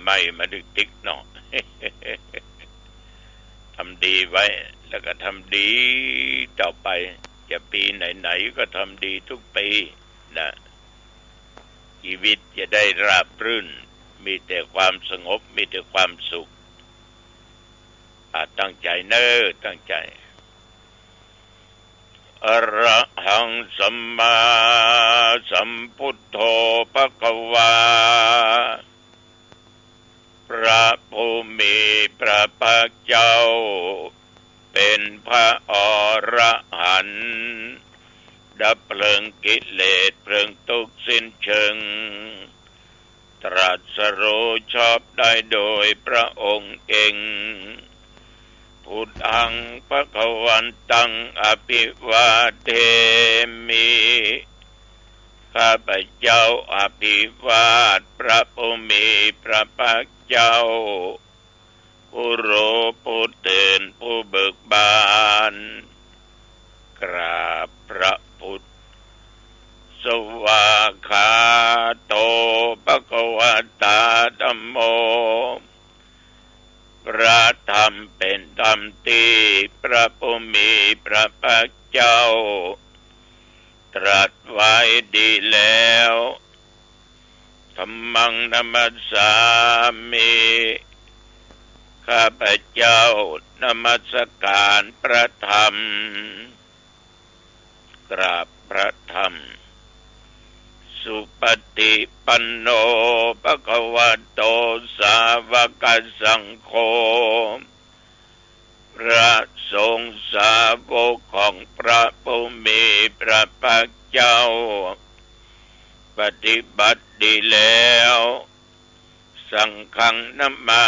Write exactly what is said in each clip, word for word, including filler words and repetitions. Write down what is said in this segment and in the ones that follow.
ใหม่มาติ๊กๆ เนาะ ทำดีไว้ แล้วก็ทำดีต่อไป จะปีไหนๆ ก็ทำดีทุกปีนะ ชีวิตจะได้ราบรื่น มีแต่ความสงบ มีแต่ความสุข อ่ะ ตั้งใจ๋เน่อ ตั้งใจ๋ อะระหังสัมมาสัมพุทโธภะคะวา พระผู้มีพระภาคเจ้า เป๋นพระอรหันต์ ดับเพลิงกิเลส เพลิงตุ๊กข์สิ้นเชิง ตรัสรู้ชอบได้โดยพระองค์เอง พุทธัง ภะคะวันตัง อะภิวาเทมิ ข้าพเจ้าอภิวาทพระผู้มีพระภาคเจ้า ผู้รู้ ผู้ตื่น ผู้เบิกบาน กราบพระพุทธ สวากขาโต ภะคะวะตา ธัมโม พระธรรมเป๋นธรรมตี้พระผู้มีพระภาคเจ้า ตรัสไว้ดีแล้ว ธัมมัง นะมัสสามิ ข้าพเจ้านมัสการพระธรรม กราบพระธรรม สุปฏิปันโน ภะคะวะโต สาวกสังโฆ พระสงฆ์สาวกของพระผู้มีพระภาคเจ้า ปฏิบัติดีแล้ว สังฆัง นะมา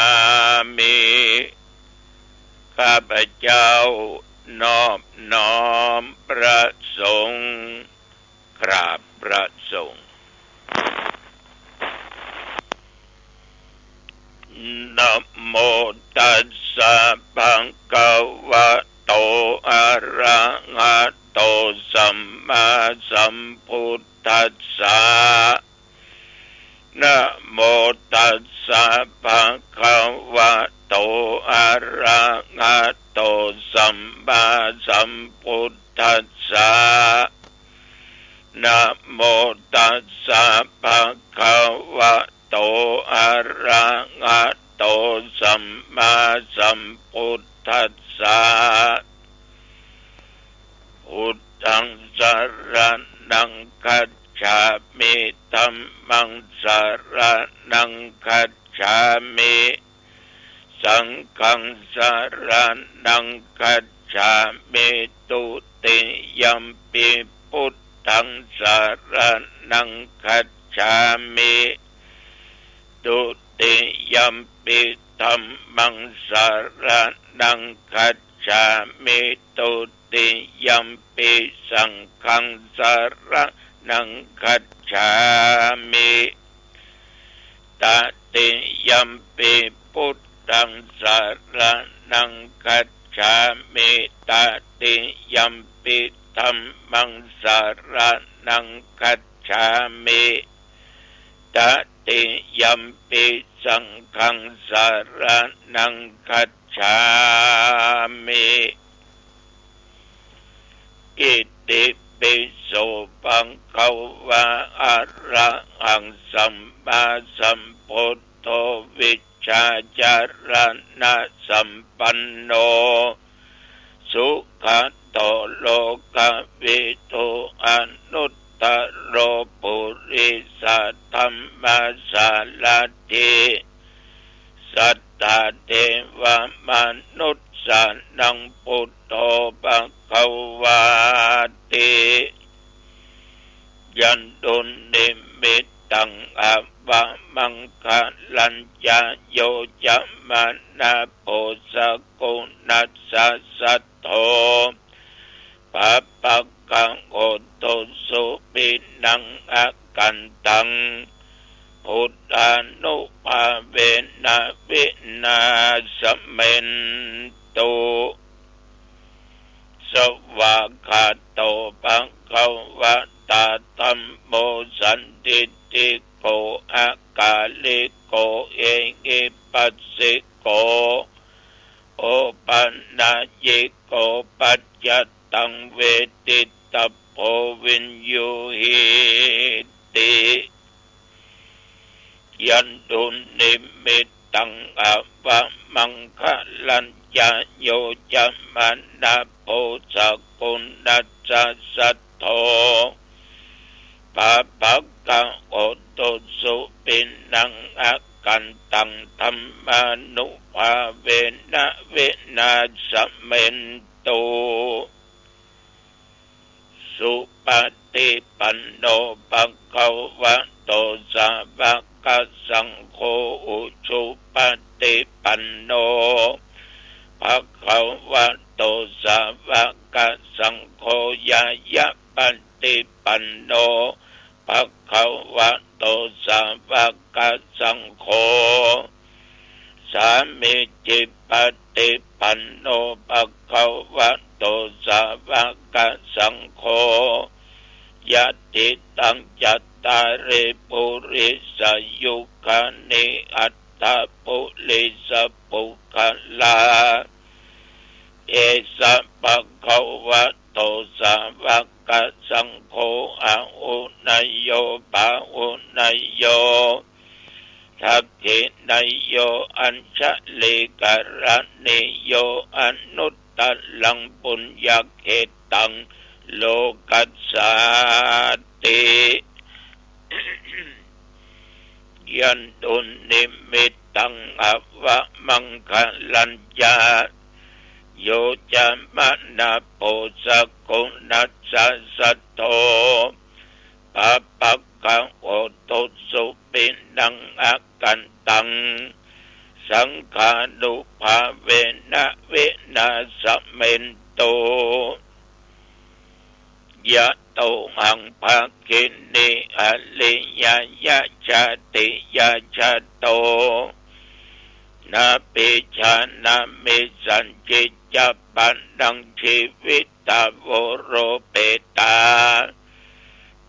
มิ ข้าพเจ้านอบน้อมพระสงฆ์ กราบพระสงฆ์ นะโมตัสสะ ภะคะวะโต อะระหะโต สัมมาสัมพุทธัสสะ นะโมตัสสะ ภะคะวะโต อะระหะโต สัมมาสัมพุทธัสสะ นะโมตัสสะ ภะคะวะโต อะระหะโต สัมมาสัมพุทธัสสะ พุทธัง สะระณัง คัจฉามิ ธัมมัง สะระณัง คัจฉามิ สังฆัง สะระณัง คัจฉามิ ตุติยัมปิ พุทธัง สะระณัง คัจฉามิ ตุติยัมปิ ธัมมัง สะระณัง คัจฉามิ ตุติยัมปิ สังฆัง สะระณัง คัจฉามิ ตติยัมปิ พุทธัง สะระณัง คัจฉามิ ตติยัมปิ ธัมมัง สะระณัง คัจฉามิ ตติยัมปิ สังฆัง สะระณัง คัจฉามิ อิติปิโส ภะคะวะ อะระหัง สัมมาสัมพุทโธ วิชชาจารณะสัมปันโน สุขะโต โลกะวิทู อนุตตโร ปุริสะธัมมะสารถิ สัตตาเทวะมนุสสานัง ปุทโธ ภะคะวาติ ยันตุนนิมิตตัง อาวะมังคะลัญจะ โยจะมะนะ โภชะกุณัสสะ สัทโธ ภะปะกะโหตุ สุปินัง อะกันตัง พุทธานุภาเวนะ วินาสเมนตุ สวากขาโต ภะคะวะตา ธัมโม สันทิฏฐิโก อะกาลิโก เอหิ สิโก โอปะนัยยิโก ปัจจัตตัง เวทิตะโพ วิญญูหีติ ยันตุนิมิตตัง อวมังคะลัญจะ โยจะมะนะโพ สะกุณัสสะสัตโธ ปาปะกะโหตุ สุปิณณัง อกันตัง ธัมมานุภาเวนะ วินาสเมนตุ สุปะ ฏิปันโน ภะคะวะโต สาวะกะสังโฆ อุชุปะติปันโน ภะคะวะโต สาวะกะสังโฆ ญาญะปะติปันโน ภะคะวะโต สาวะกะสังโฆ สามีจิปะติปันโน ภะคะวะโต สาวะกะสังโฆ ยะถิตัง จัตตาริ ปุริสายุคานิ อัตถะปุริสะปุคคลา เอสะ ภะคะวะโต สาวะกะสังโฆ อาหุเนยโย ปาหุเนยโย ทักขิเนยโย อัญชลีกะรณีโย อนุตตะรัง ปุญญะเขตัง โลกัสสาติ ยันตุนิมิตตัง อวมังคะลัญจะ โยจะมะนะโพ สะกุณัสสะสัตโธ ปาปะกะโหตุ สุปิณณัง อกันตัง สังฆานุภาเวนะ วินาสเมนตุ ยะโตหัง ภะคินี อริยะยะ ชาติยะชะโต นาปิจฉานามิ สัญญิจจะปะนัง ชีวิตา โวโรเปตา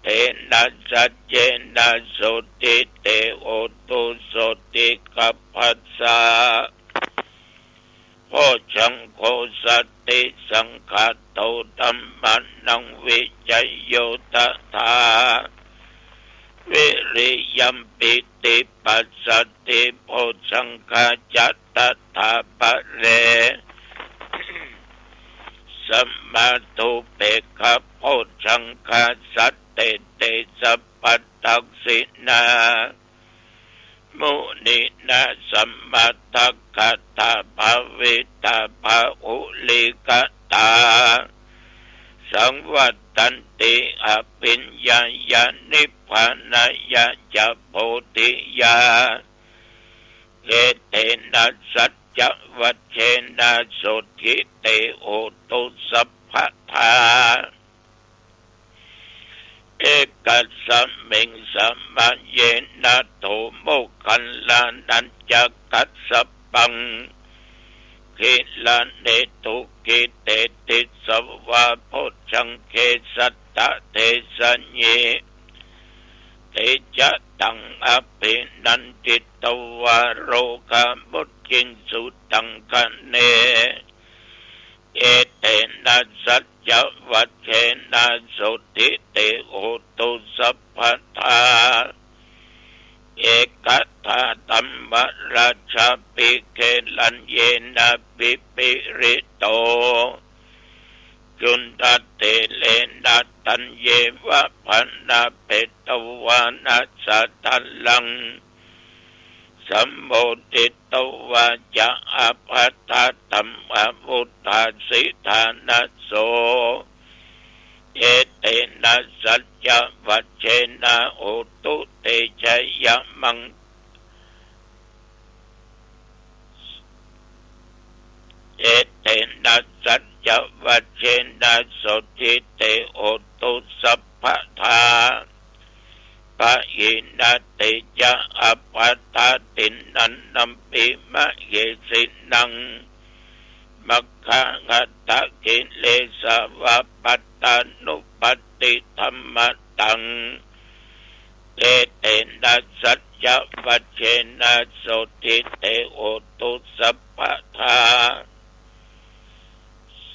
เตนะ สัจเจนะ โสตถิ เต โหตุ โสตถิกัปพัสสะ โพชฌังโค สัตถิสังขาโต ธัมมานัง วิจโย ตถา วิริยัม ปีติปัสสัตถิ โพชฌังคา จะ ตถาปะเร สมมาทูเปกขะ โพชฌังคา สัตเต เต สัพพัตถัสสินา มุนินา สมมาทักขาตา ภาวิตา บาหุลีกตา สังวัตตันติ อภิญญายา นิพพานายา จะ โพธิยา เอเตนะ สัจจวัจเจนะ โสตถิ เต โหตุ สัพพะทา เอกัสสะมิง สะมะเยนะ โถ โมคคัลลานะ จะ กัสสะปัง กิลาเนตุ กิเตติสวา โพชฌังเก สัตตะเทสะยิ เตจะตัง อภินันทิตวา โรกามุจจิงสุตังคะเน เอเตนะ สัจจวัจเจนะ โสตถิ เต โหตุ สัพพะทา เอกทาธัมมราชา ปิเกลัญเยนะ ปิปิริโต จุนทะเตเรนะ ตัญเยวะ พานาเปตวานะ สะทะลัง สัมโมทิตวา จะ อาภัฏฐะธัมมา วุฏฐาสิทานะ โส เอเตนะ สัจจวัจเจนะ โหตุ เต ชะยะมัง เอเตนะ สัจจวัจเจนะ โสตถิ เต โหตุ สัพพะทา ปะหินะ เต จะ อาภัฏฐะทินนันนัมปิ มะเหสินัง มัคคะหัตถะกิเลสาวา ปัตตานุปัตติธัมมะตัง เอเตนะ สัจ จวัจเชนะโสตถิเต โหตุสัพพะทา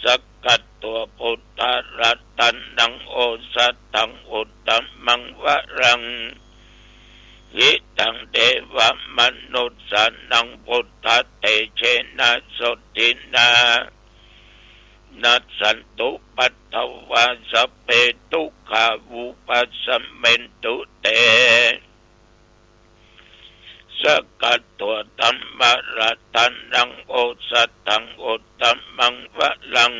สักกัตวา พุทธะรัตนัง โอสถัง อุตตมังวะรัง หิตัง เทวะมนุสสานัง พุทธะเตเชนะโสตถินา นัสสันตุปัตถวา สัพเพ ทุกขา วุปัสสะเมนตุ เต สักกัตวา ธัมมะรัตนัง โอสถัง อุตตมังวะรัง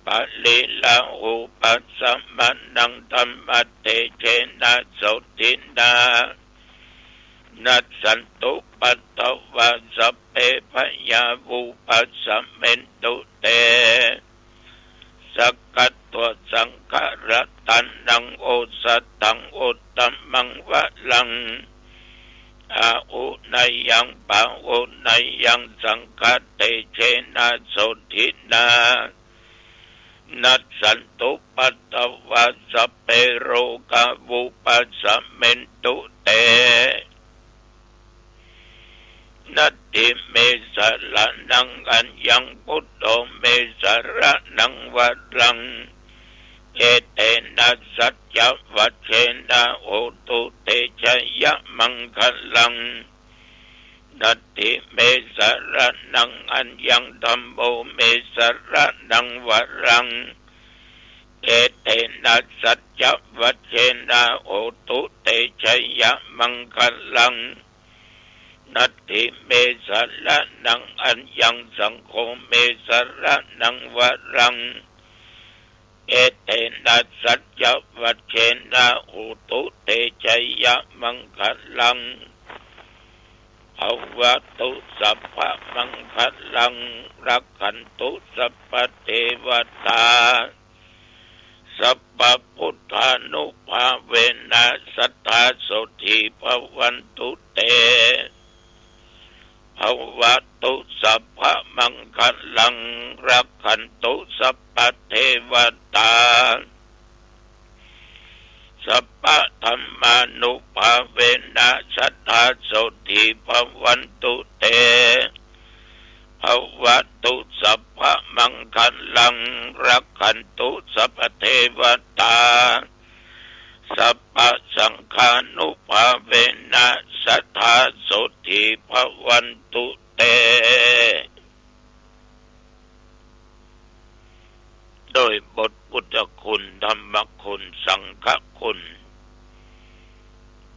ปะริลาหูปัสสะมานัง ธัมมะเตเชนะโสตถินา นัสสันตุปัตถวา สัพเพ พยาวุปัสสะเมนตุ เต สักกัตวา สังฆะรัตนัง โอสถัง อุตตมังวะรัง อาหุเนยัง ปาหุเนยัง สังฆะเตเชนะโสตถินา นัสสันตุปัตถวา สัพเพ โรกา วุปัสสะเมนตุ เต นัตถิเม สะระณัง อัญญัง พุทโธ เม สะระณัง วะรัง เอเตนะ สัจจวัจเชนะ โหตุ เตชะยะมังคะลัง นัตถิเม สะระณัง อัญญัง ธัมโม เม สะระณัง วะรัง เอเตนะ สัจจวัจเชนะ โหตุ เตชะยะมังคะลัง นัตถิเม สะระณัง อัญญัง สังโฆ เม สะระณัง วะรัง เอเตนะ สัจจวัจเชนะ โหตุ เตชะยะมังคะลัง ภะวะตุ สัพพะมังคะลัง รักขันตุ สัพพะเทวะตา สัพพะพุทธานุภาเวนะ สัตถา โสตถี ภะวันตุ เต ภะวะตุ สัพพะมังคะลัง รักขันตุ สัพพะเทวะตา สัพพะธัมมานุภาเวนะ สัตถา โสตถี ภะวันตุ เต ภะวะตุ สัพพะมังคะลัง รักขันตุ สัพพะเทวะตา สัพพะสังฆานุภาเวนะ สัตถา โสตถี ภะวันตุ เต โดยบทพุทธคุณ ธรรมคุณ สังฆคุณ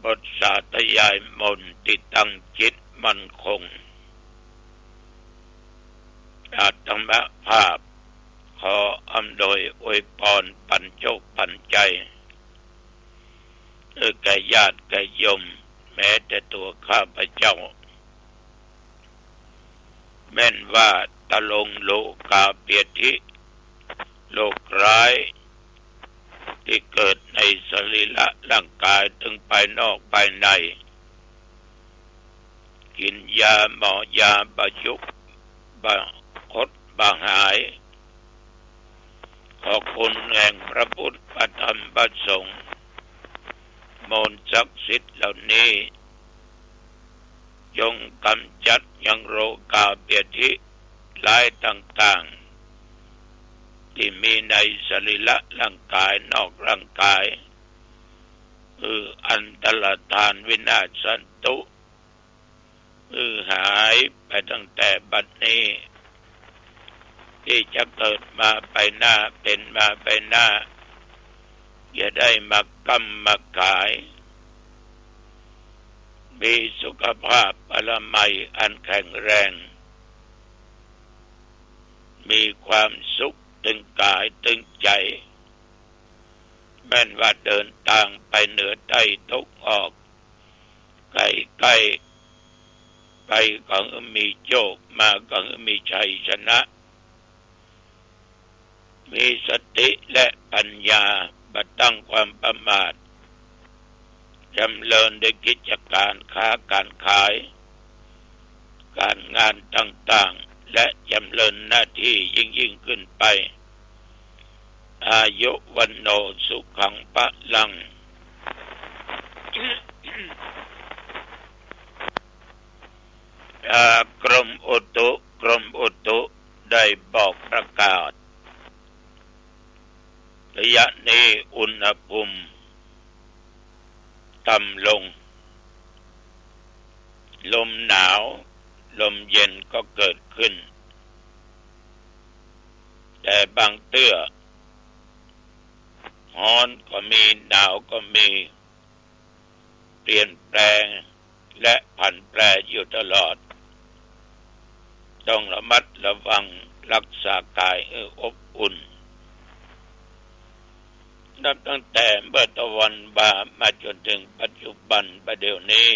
บทสาธยายมนต์ตี้ตั้งจิตมั่นคง อาตมาภาพขออำนวยอวยปอนปันโจคปันใจ๋ เอ่อ แก่ญาติแก่โยม แม้แต่ตั๋วข้าพเจ้า แม่นว่าตะลงโลกาเบียดถิ โรคร้ายตี้เกิดในสรีระร่างกายตึงภายนอกภายใน กิ๋นยาหมอยาบ่หยุกบ่หดบ่หาย ขอคุณแห่งพระพุทธพระธรรมพระสงฆ์ มนต์ศักดิ์สิทธิ์เหล่านี้ จงกำจัดยังโรคาเบียดถิร้ายต่างๆ ตี้มีในสรีระร่างกายนอกร่างกาย คืออันตรธานวินาศสันตุ คือหายไปตั้งแต่บัดนี้ ตี้จะเกิดมาไปหน้า เป๋นมาไปหน้า อย่าได้มาก้ำมาก๋าย มีสุขภาพพลามัยอันแข็งแรง มีความสุขตึงก๋ายตึงใจ๋ แม่นว่าเดินตางไปเหนือใต้ตกออก ใก้ๆ ไปก็หื้อมีโจค มาก็หื้อมีชัยชนะ มีสติและปัญญา บ่ตั้งความประมาท จำเริญในกิจก๋านค้าก๋านขาย ก๋านงานต่างๆ และจำเริญหน้าตี้ยิ่งๆ ขึ้นไป อายุ วัณโณ สุขัง พลัง ข ต่ำลง ลมหนาว ลมเย็นก็เกิดขึ้น แต่บางเตื้อ ฮ้อนก็มี หนาวก็มี เปลี่ยนแปลงและผันแปรอยู่ตลอด ต้องระมัดระวังรักษากายให้อบอุ่น นับตั้งแต่เมื่อตะวันบ่ามาจนถึงปัจจุบัน ประเดี๋ยวนี้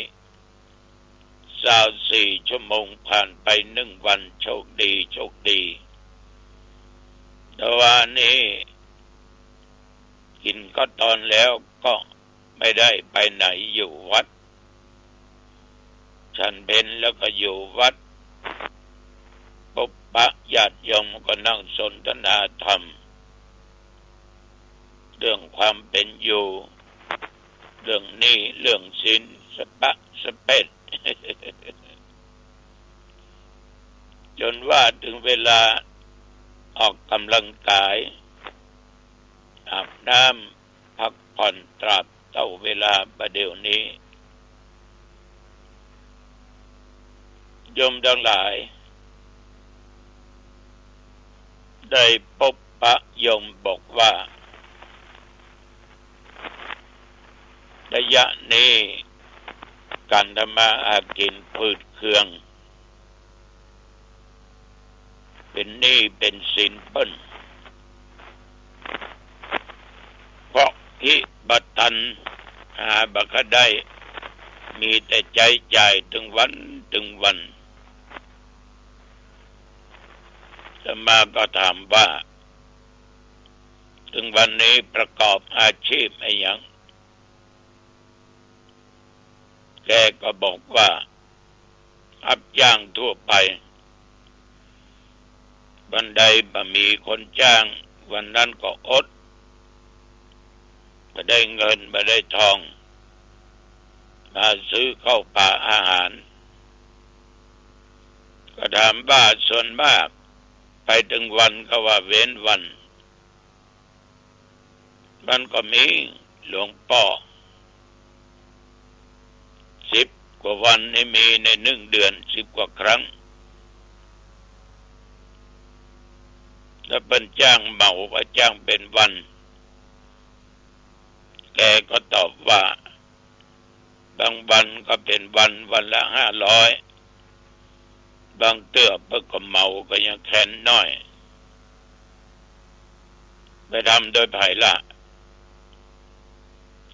ซาวสี่ชั่วโมงผ่านไปหนึ่งวัน โชคดี โชคดี แต่ว่านี่ กิ๋นข้าวตอนแล้วก็ไม่ได้ไปไหน อยู่วัด ฉันเพลแล้วก็อยู่วัด พบปะญาติโยมก็นั่งสนทนาธรรม เรื่องความเป็นอยู่ เรื่องหนี้ เรื่องสิน สะปะสะเปะ จ๋นว่าถึงเวลาออกกำลังกาย อาบน้ำ พักผ่อนตราบเต้าเวลาประเดี๋ยวนี้ โยมตังหลาย ได้พบปะโยมบอกว่า ระยะนี้ก๋านทำมาหากิ๋นฝืดเคือง เป๋นหนี้เป๋นสินเปิ้น เพราะอิบ่ตัน หาบ่ค่อยได้ มีแต่ใจ๊จ่ายตึงวันตึงวัน อาตมาก็ถามว่า ตึงวันนี้ประกอบอาชีพอะหยัง แกก็บอกว่า ฮับจ้างทั่วไป วันใดบ่มีคนจ้าง วันนั้นก็อด บ่ได้เงิน บ่ได้ทอง มาซื้อข้าวป๋าอาหาร ก็ถามว่าส่วนมากไปตึงวัน ก็ว่าเว้นวัน มันก็มีหลวงป้อ สิบกว่าวันนี่มีในหนึ่งเดือน สิบกว่าครั้ง แล้วเปิ้นจ้างเหมา ก็จ้างเป๋นวัน แกก็ตอบว่า บางวันก็เป๋นวัน วันละห้าร้อย บางเตื้อเปิ้นก็เหมาก็ยังแคนน้อย ไปทำโดยใผล่ะ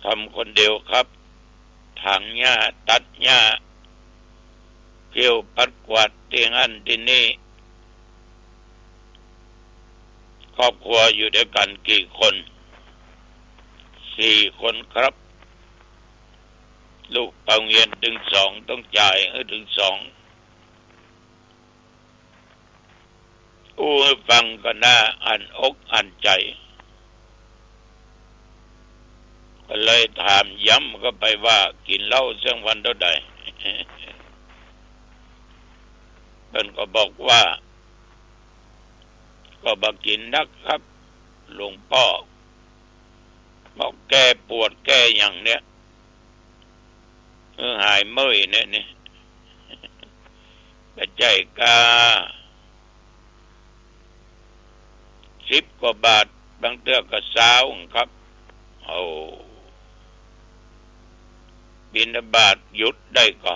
ทำคนเดียวครับ ถางหญ้า ตัดหญ้า เขี้ยวปัดกวาดตี้หั้นตี้นี่ ครอบครัวอยู่ด้วยกั๋นกี่คน สี่คนครับ ลูกไปโฮงเฮียนตึงสอง ต้องจ่ายหื้อตึงสอง อู้หื้อฟังก็น่าอั้นอกอั้นใจ๋ ก็เลยถามย้ำเข้าไปว่า กิ๋นเหล้าเสี้ยงวันเต้าใด เปิ้นก็บอกว่า ก็บ่กิ๋นนักครับ หลวงป้อ บอกแก้ปวดแก้หยังเนี่ย หื้อหายเมื่อยเนี่ยนี่ บ่ใจ้กา สิบกว่าบาท บางเตื้อก็ซาวครับ โอ้ บิณฑบาตหยุดได้ก่อ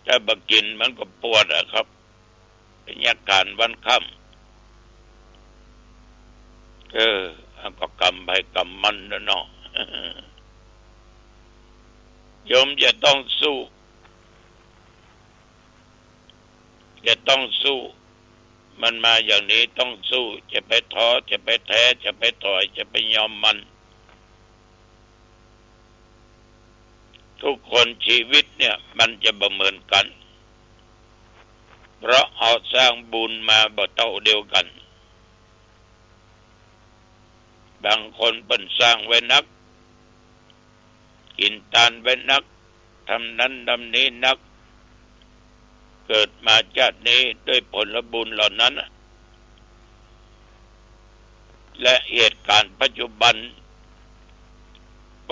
ถ้าบ่กิ๋นมันก็ปวดอะครับ เป๋นยาก๋านวันค่ำ เออ อันก็กรรมใผกรรมมันแล้วเนาะ โยมจะต้องสู้ จะต้องสู้ มันมาอย่างนี้ต้องสู้ จะไปท้อ จะไปแท้ จะไปถอย จะไปยอมมัน ทุกคนชีวิตเนี่ยมันจะบ่เหมือนกั๋น เพราะเฮาสร้างบุญมาบ่เต้าเดียวกั๋น บางคนเปิ้นสร้างไว้นัก กิ๋นตานไว้นัก ทำนั้นทำนี้นัก เกิดมาจาตินี้ด้วยผลบุญเหล่านั้นน่ะ และเหตุก๋ารณ์ปัจจุบัน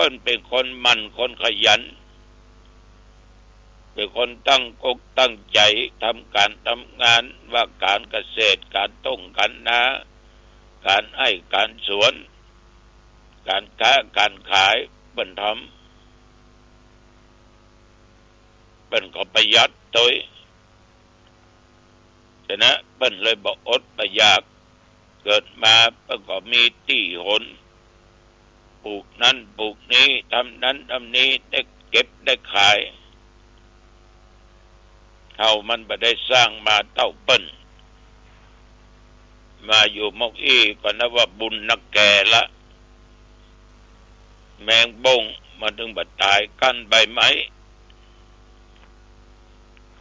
ปิ้นเป๋นคนหมั่น คนขยัน เป๋นคนตั้งอกตั้งใจ๋ ทำก๋านทำงาน ว่าก๋านเกษตร ก๋านต้งก๋านนา ก๋านไฮ่ก๋านสวน ก๋านค้าก๋านขาย เปิ้นทำ เปิ้นก็ประหยัดตวย ฉะนั้นเปิ้นเลยบ่อดบ่อยาก เกิดมาเปิ้นก็มีตี้หน ปลูกนั้นปลูกนี้ ทำนั้นทำนี้ ได้เก็บได้ขาย เฮามันบ่ได้สร้างมาเต้าเปิ้น มาอยู่หม้องอี้ก็นับว่าบุญนักแก่ละ แมงบ้งมันตึงบ่ตายกั๋นใบไม้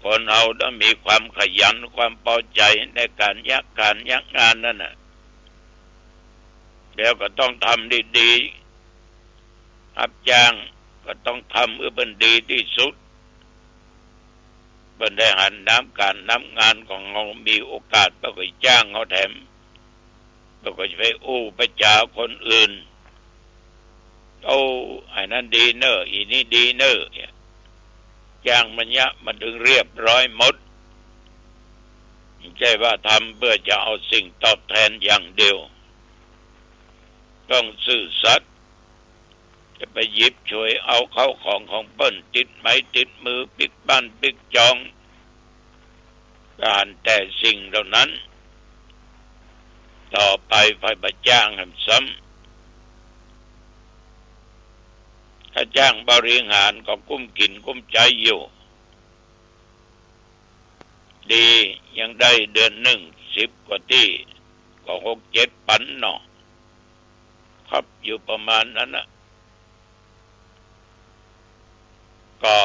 คนเฮาต้องมีความขยัน ความปอใจ๋ในก๋านเยียะก๋านเยียะงานนั่นน่ะ แล้วก็ต้องทำดีๆ ฮับจ้างก็ต้องทำหื้อเปิ้นดีตี้สุด เปิ้นได้หันน้ำก๋านน้ำงานของเฮา มีโอกาสเปิ้นก็จ้างเฮาแถม เปิ้นก็จะไปอู้ไปจ๋าคนอื่น โอ้ ไอ้นั้นดีเน่อ อีนี่ดีเน่อ เนี่ย จ้างมันเยียะมันตึงเรียบร้อยหมด บ่ใจ้ว่าทำเปื้อจะเอาสิ่งตอบแทนอย่างเดียว ต้องซื่อสัตย์ จะไปหยิบฉวยเอาเข้าของของเปิ้น ติดไม้ติดมือ ปิ๊กบ้านปิ๊กจอง ก็หันแต่สิ่งเหล่านั้น ต่อไปใผบ่จ้างแหมซ้ำ ถ้าจ้างบริหารก็กุ้มกิ๋นกุ้มใจ๊อยู่ ดียังได้เดือนนึ่งสิบกว่าตี้ ก็หกเจ็ดปันเนาะ ครับ อยู่ประมาณนั้นน่ะ ก็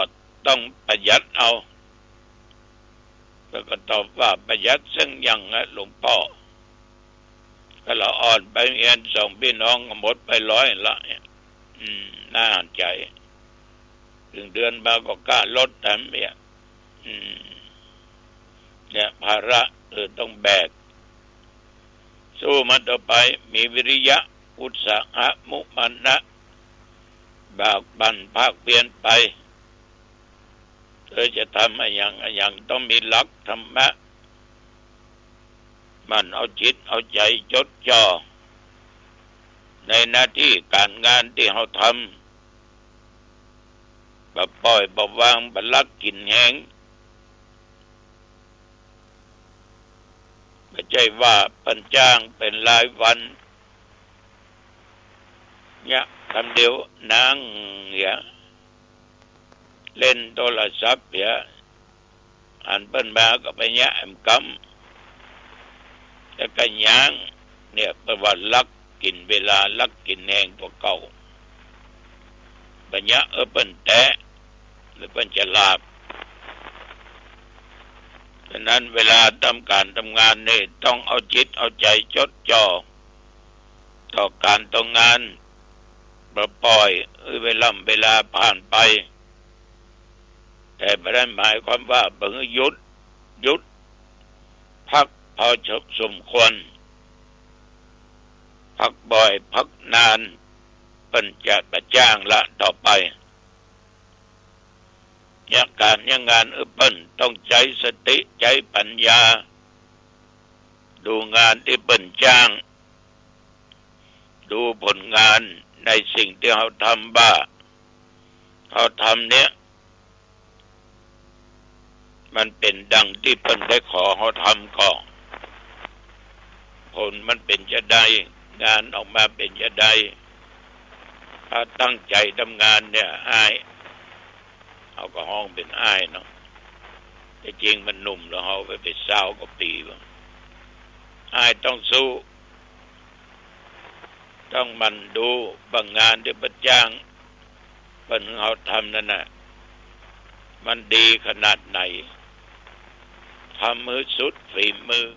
ต้องประหยัดเอา เปิ้นก็ตอบว่า ประหยัดเซิ่งหยังอะหลวงป้อ ก็ละอ่อนไปเฮียนสองปี้น้องก็หมดไปร้อยละเนี่ย อืม น่าหันใจ๋ ตึงเดือนมาก็ก้ารถแถมเนี่ย อืม เนี่ยภาระ เออ ต้องแบก สู้มันต่อไป มีวิริยะ อุตสาหะ มุมานะ บากบั่นภาคเพียรไป เออ จะทำอะหยังอะหยังต้องมีหลักธรรมะ หมั่นเอาจิตเอาใจ๋จดจ่อ ในหน้าตี้ก๋านงานตี้เฮาทำ บ่ป่อยบ่วาง บ่ลักกิ๋นแฮง บ่ใจ้ว่าเปิ้นจ้างเป๋นรายวัน เนี่ย กำเดียวนั่งเหีย เล่นโทรศัพท์เหีย หันเปิ้นมาก็ไปเยียะแหมกำ แล้วก็ย้าง เนี่ย เปิ้นว่าลักกิ๋นเวลา ลักกิ๋นแฮงกว่าเก่า บ่เยียะหื้อเปิ้นแต๊ หรือเปิ้นจะหลาบ ฉะนั้นเวลาทำก๋านทำงานนี่ ต้องเอาจิตเอาใจ๋จดจ่อ ต่อก๋านต่องาน บ่ป่อยหื้อเวล่ำเวลาผ่านไป แต่บ่ได้หมายความว่าบ่หื้อหยุด หยุด พักพอสมควร พักบ่อย พักนาน เปิ้นจะบ่จ้างละต่อไป เยียะก๋านเยียะงานหื้อเปิ้น ต้องใจ๊สติ ใจ๊ปั๋ญญา ดูงานตี้เปิ้นจ้าง ดูผลงานในสิ่งตี้เฮาทำว่า เฮาทำเนี่ย มันเป๋นดังตี้เปิ้นได้ขอเฮาทำก่อ ผลมันเป๋นจาใด งานออกมาเป๋นจาใด ถ้าตั้งใจ๋ทำงานเนี่ย อ้าย เฮาก็ฮ้องเป๋นอ้ายเนาะ แต่จริงมันหนุ่มแล้ว เฮาไปเป๋นซาวกว่าปี๋บ่ อ้ายต้องสู้ ต้องหมั่นดูว่างานตี้เปิ้นจ้าง เปิ้นหื้อเฮาทำนั่นน่ะ มันดีขนาดไหน ทำหื้อสุดฝีมือ